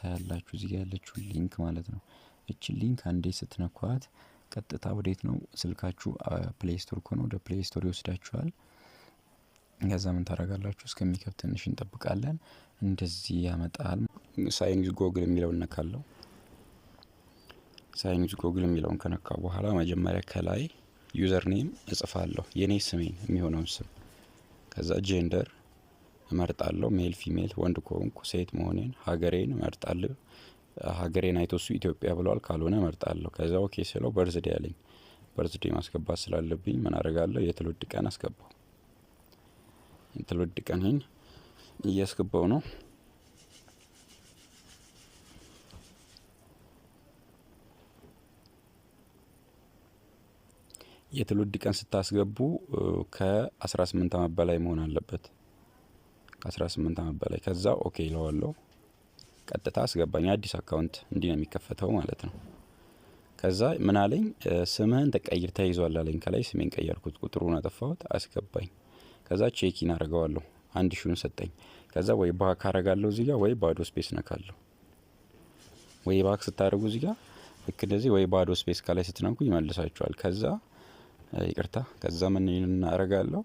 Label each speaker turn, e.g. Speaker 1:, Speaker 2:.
Speaker 1: ታያላችሁ። እዚህ ጋር ያለችው link ማለት ነው። እችን link አንዴ ስትነኳት ቀጥታ ወዴት ነው? ስልካችሁ Play Store ከሆነ ወደ Play Store ይወስዳችኋል። ከዛ ምን ታደርጋላችሁ? እስከሚከፍት ትንሽ እንጠብቃለን። እንደዚህ ያመጣል። Sign with Google የሚለውን ነካለው። Sign with Google የሚለውን ከነካው በኋላ መጀመሪያ ከላይ username እጽፋለሁ፣ የኔ ስሜን የሚሆነውን ስም። ከዛ gender እመርጣለሁ፣ male፣ female፣ ወንድ ከሆንኩ ሴት መሆኔን፣ ሀገሬን እመርጣለሁ። ሀገሬን አይቶ እሱ ኢትዮጵያ ብለዋል፣ ካልሆነ እመርጣለሁ። ከዛ okay ስለው birthday አለኝ። Birthday ማስገባት ስላለብኝ ምን አደርጋለሁ? የትውልድ ቀን አስገባው። የትውልድ ቀኔን እያስገባው ነው። የትውልድ ቀን ስታስገቡ ከ18 ዓመት በላይ መሆን አለበት። ከ18 ዓመት በላይ። ከዛ okay ይለዋለሁ። ቀጥታ አስገባኝ። አዲስ account እንዲህ ነው የሚከፈተው ማለት ነው። ከዛ ምን አለኝ? ስምህን ተቀይር ተይዟል አለኝ። ከላይ ስሜን ቀየርኩት፣ ቁጥሩን አጠፋሁት፣ አስገባኝ። ከዛ check in አረገዋለሁ። 1000ውን ሰጠኝ። ከዛ ወይ back አረጋለሁ እዚህ ጋር ወይ ባዶ space ነካለሁ። ወይ back ስታደርጉ እዚህ ጋር ልክ እንደዚህ ወይ ባዶ space ከላይ ስትነኩ ይመልሳችኋል። ከዛ ይቅርታ፣ ከዛ ምን እናረጋለሁ?